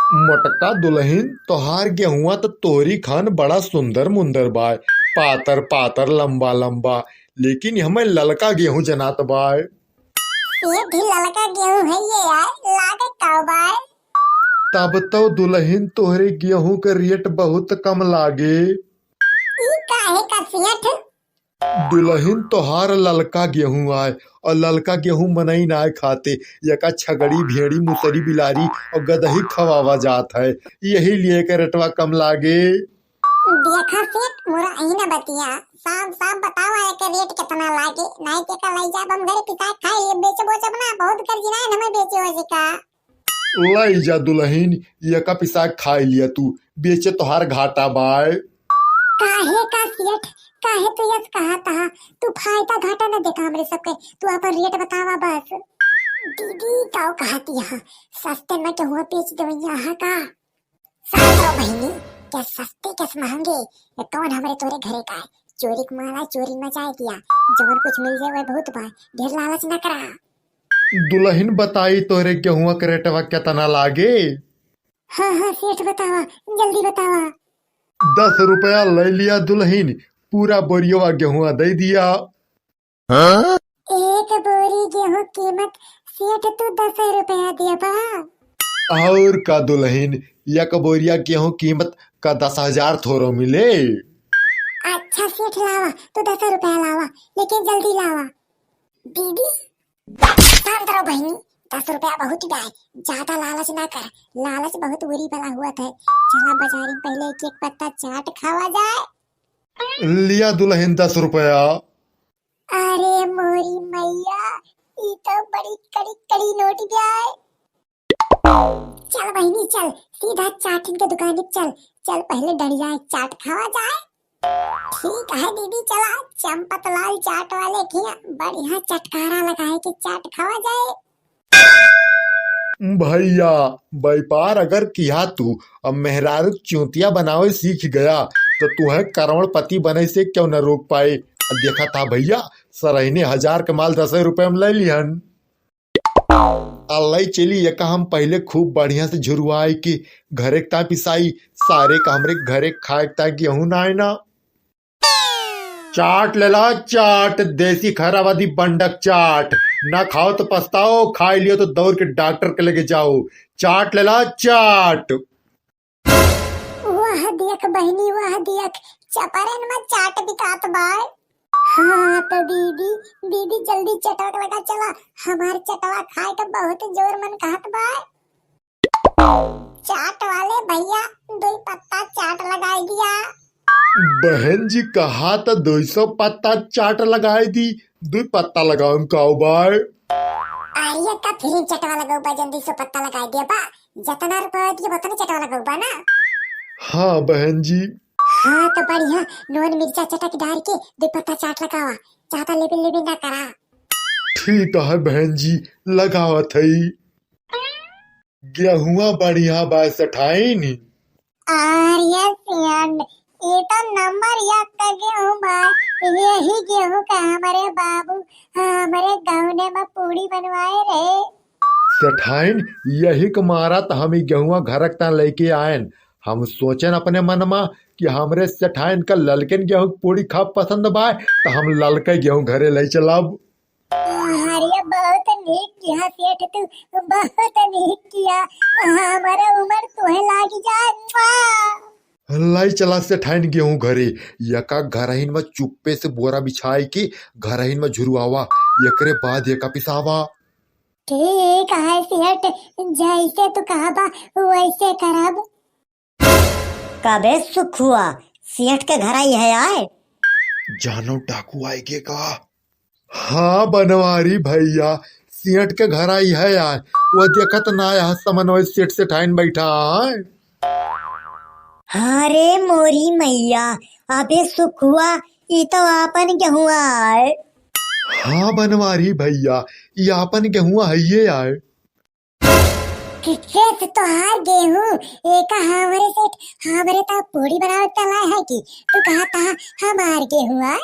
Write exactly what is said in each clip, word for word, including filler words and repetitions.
मोटका दुलहिन, तोहार गेहुआ त तोहरी खान बड़ा सुंदर मुंदर बाय, पातर पातर, लंबा लंबा, लेकिन हमें ललका गेहूं जनात बाय। ये भी ललका गेहूं है ये यार, लागे का बाय? तब तो दुलहिन तोहरे गेहूं के रेट बहुत कम लागे। ई काहे का सेठ? दुलहिन तोहार ललका गेहूं आय, और ललका गेहूं मनई नाय खाते, यका छगड़ी, भेड़ी, मुसरी, बिलारी और गदही खवावा जात है, यही लिए के रेटवा कम लागे। देखा सेठ, मोरा अही ना बतिया, साफ साफ बतावा एकर रेट कितना लागे, नाय ते का लई जाब हम घरे पिसा खाए, ये बेच बोचब ना, बहुत गर्जिना है हमें बेचे हो का। लई जा दुलहिन, यका पिसा खाए लिया तू, बेचे तोहार घाटा बाय। काहे का सेठ, काहे तू यस कहा तहा? तू फायदा घाटा न देखा हमरे सबके, तू अपन रेट बतावा बस। दीदी काव कहती है, सस्ते में केहू बेच देवैया है का? सात सौ बहिनी, क्या सस्ते क्या महंगे, ये कौन हमरे तोरे घरे का है? चोरी के माला चोरी मचाए दिया, जवन कुछ मिल जाए वह बहुत बा, ढेर लालच न करा। दुलहिन बताई तोरे गेहुआ के रेटवा केतना लागे? हाँ, हाँ, सेठ बतावा, जल्दी बतावा। दस रुपया ले लिया दुलहिन, पूरा बोरियवा गेहुआ दे दिया। हाँ? एक बोरी गेहूं कीमत सेठ तू दस रुपया देबा? और का दुलहिन, एक बोरिया गेहूं कीमत का दस हजार थोरो मिले? अच्छा सेठ लावा, तू दस रुपया लावा, लेकिन जल्दी लावा। दीदी, शांत रहो बहिनी, दस रुपया बहुत ही बा, ज्यादा लालच ना कर, लालच बहुत बुरी बला हुआ है। चला बाजारी में पहले एक एक पत्ता चाट खावा जाए। लिया दुलहिन दस रुपया। अरे मोरी मैया, ई तो बड़ी कड़ी कड़ी नोट बा। चल बहिनी चल, सीधा चाटिन के दुकान पे चल, चल पहले डंडिया चाट खावा जाए। ठीक है दीदी, चला चंपतलाल चाट वाले के यहाँ बढ़िया चटकारा लगाए के चाट खावा जाए। भैया, व्यापार अगर किया तू अब मेहरारू चूतिया बनावे सीख गया, तो तुहे करोड़पति बने से क्यों न रोक पाए। अब देखा था भैया, सरहिने हजार के माल दस रुपए में ले लिहन। आ लई चली यका हम पहले खूब बढ़िया से झुरवाई के घरे के ताई पिसाई, सारे का हमरे घरे खाए के ताई गेहूं ना आए ना। चाट लेला चाट, देसी खैराबादी बंडक चाट, ना खाओ तो पछताओ, खाई लियो तो दौड़ के डॉक्टर के लगे जाओ। चाट लेला चाट। वाह देख बहिनी, वाह देख, चपरन में चाट बिकात बाय। हाँ तो दीदी, दीदी जल्दी चटवा लगा चला, हमार चटवा खाए के बहुत जोर मन कहत बाय। चाट वाले भैया, दो पत्ता चाट लगाई दिया। बहन जी कहा तो दो सौ पत्ता चाट लगाई दी, दो पत्ता लगाऊं काऊ बाय। अरे का फिर चटवा लगाऊ बा, जल्दी से पत्ता लगाई दिया बा। जतना रुपया दिए, उतने चटवा लगउबा ना? हाँ बहन जी। हाँ, तो बढ़िया नून मिर्चा चटक डार के दो पत्ता चाट लगावा, ज्यादा लेबे लेबे ना करा। ठीक है बहन जी, लगावत हई। गेहुआ बढ़िया बा सेठाइन। अरे सेठ, ये तो नंबर एक का गेहूं बा, यही गेहूं का हमरे बाबू हमरे गौने में पूड़ी बनवाए रहे। सेठाइन, यही के मारा त हम ई गेहुआ घरक ता लेके आयन। हम सोचन अपने मन मा कि हमरे सेठाइन का ललकेन गेहूं के पूड़ी खाब पसंद बा, त हम ललके गेहूं घरे ले चलब। अरे बहुत नीक किया सेठ तू, बहुत नीक किया। हमारा उम्र तोहे लागी जाए। लाई चला सेठाइन गेहूं घरे, यका घरहिन में चुप्पे से बोरा बिछाई के घरहिन में झुरुआवा, एकरे बाद यका पिसावा। ठीक है सेठ, जैसे तू कहबा वैसे करब। कबे सुखुआ, सेठ के घर आई है आए? जानो डाकू आए के का? हाँ बनवारी भैया, सेठ के घर आई है आए। वो देखत ना आया समन्वय सेठ सेठाइन बैठा है। हाँ रे मोरी मैया, अबे सुखुआ, ई तो आपन गेहुआ आए। हाँ बनवारी भैया, ई आपन गेहुआ है ये आए। खेत तोहार गेहूं, एका हमरे सेठ, हमरे ता पूड़ी बनावे त लाए है कि तू कहा ता हमार गेहूं आए?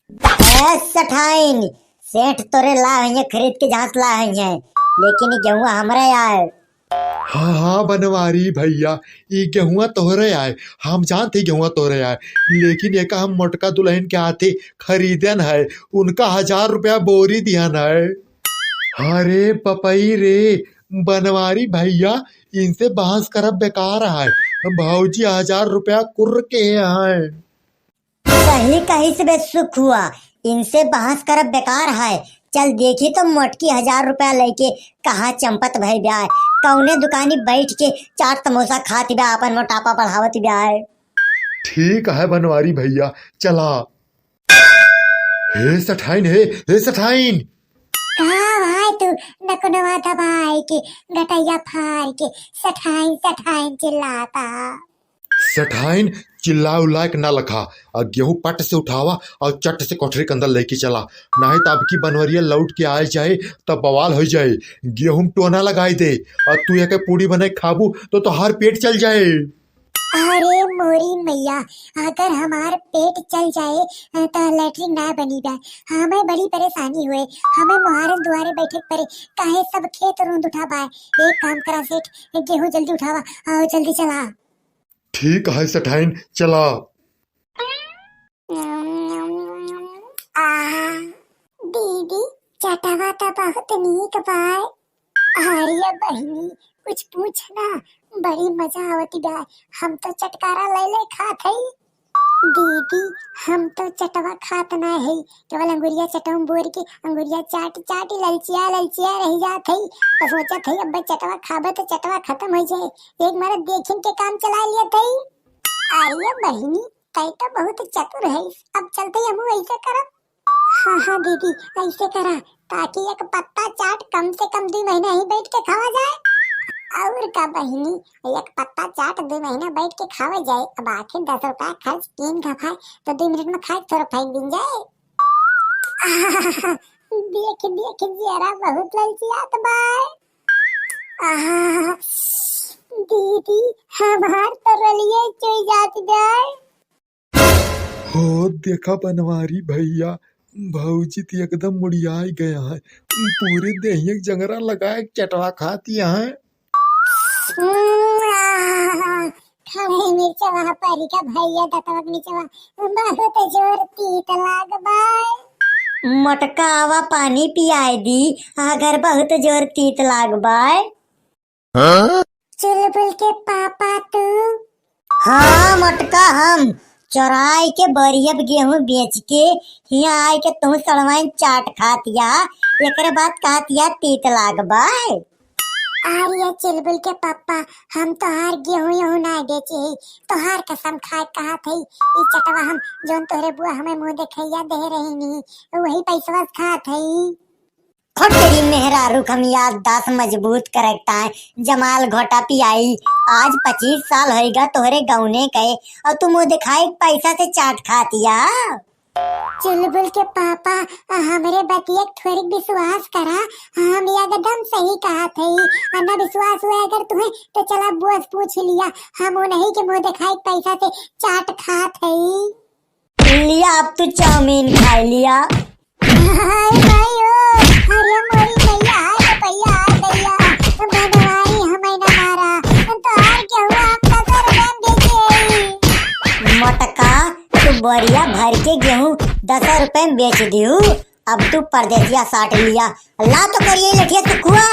ए सेठाइन, सेठ तोरे ला है खरीद के जहां से ला है, लेकिन ई गेहुआ हमरे आए। हाँ, हाँ, बनवारी भइया, ई गेहुआ तोहरे आए, हम जानत ही गेहुआ तोहरे आए, लेकिन एका हम मोटका दुलहिन के हाथे खरीदन है, उनका हजार रुपया बोरी दिहन है। अरे पपई रे, बनवारी भइया, इनसे बहस करब बेकार है, भौजी हजार रुपया कुर्र के हैं। सही कहिस बे सुखुआ, इनसे बहस करब बेकार है। चल देखी तो मोटकी हजार रुपया लइके कहाँ चंपत भई ब्या है, कउने दुकानी बैठ के चाट समोसा खात ब्या, आपन मोटापा बढ़ावत ब्या है। ठीक है बनवारी भइया, चला। हे सठाइन, हे, हे सठाइन। का भाई तू नकुनवा दबाई के गटइया फार के सठाइन सठाइन चिल्लाता? सठाइन, चिल्ला उल्ला के ना लखा, अउर गेहूं पट से उठावा अउर चट से कोठरी के अंदर लइके चला, नाहीं त अब की बनवरिया लौट के आए जाए तब बवाल होइ जाए। गेहूं टोना लगाई दे अउर तू एके पूड़ी बनाए खाबू तो तोहार पेट चल जाए। अरे मोरी मइया, अगर हमार पेट चल जाए त लैट्रिन ना बनी बा, हमें बड़ी परेशानी हुए, हमें मोहारन दुआरे बैठे के परे, काहे सब खेत रोंद उठा बा। एक काम करा सेठ, गेहूं जल्दी उठावा अउर जल्दी चला। ठीक है सठाइन, चला। आहा, दीदी, चटवा त बहुत नीक बाय। अरे बहिनी, कुछ पूछ ना, बड़ी मजा आवत बा। हम तो चटकारा ले ले खात हई। दीदी, हम तो चटवा खात ना हई, केवल अंगुरिया चटवा में बोर के अंगुरिया चाट चाट ललचिया ललचिया रह जात हई। तो सोचत हई अब चटवा खाबे तो चटवा खत्म हो जाए, एक मरद देखिन के काम चला लियत हई। अरे बहिनी, तै तो बहुत चतुर है, अब चलते हमहू ऐसे करब। हाँ, हाँ दीदी, ऐसे करा, ताकि एक पत्ता चाट कम से कम दुइ महीना ही बैठ के खावा जाए। और का बहिनी, एक पत्ता चाट दुइ महीना बैठ के खावा जाए। अब आखिर दस रुपया खर्च कीन खा खाए, तो दुइ मिनट में खाए थोड़ा फेंक दिन जाए। देख, देख, जियरा बहुत ललचियात बाय। आहा, दीदी, हमार तो रलिये चुई जात जाए। हो, देखा बनवारी भइया, भौजी तो एकदम मुड़ियाई गया है, पूरे देहिया के जंगरा लगाए के चटवा खाती हैं। हम्म, आहा, खड़े मिर्चवा परी का भइया दतवा के निचवा बहुत जोर तीत लाग बाय। मोटका आवा पानी पियाए दी, अगर बहुत जोर तीत लाग बाय। चुलबुल के पापा तू? हाँ मोटका, हम चोराई के बरियब गेहूं बेच के हियां आए के तू सड़वाइन चाट खातिया, एकरे बाद कहतिया तीत लाग बाय। अरे चुलबुल के पापा, हम तोहार गेहूं एहूं ना बेचे ही, तोहार कसम खाए कहत हई, ई चटवा हम जौन तोहरे बुआ हमें मुंह देखैया देहे रही नी, वही पैसवा से खात हई। खोटरी मेहरारू के हम याददाश्त मजबूत करे के ताय जमाल घोटा पियाई। आज पच्चीस साल होइगा तोहरे गौने के, और तू मुंह दिखाई पैसा से चाट खातिया। चुलबुल के पापा, हमरे बतिया के थोड़ी विश्वास करा, हम एकदम सही कहत हई। आ ना विश्वास हुआ अगर तुम्हें, तो चला बुआ से पूछ लिया, हम उन्हीं के मुंह दिखाई पैसा से चाट खात हई। लिया, अब तू चाउमीन खाए लिया। हाय भाई ओ, अरे मोरी मैया, हाय रे भैया, हाय भैया, बनवारी हमें ना मारा, तो हर के हुआ हम दस रुपया में बेचे आई। मोटका, तू बोरिया भर के गेहूं दस रुपया में बेच दिहू, अब तू परदेसिया साट लिया। ला तो करिए लठिया सुखुआ।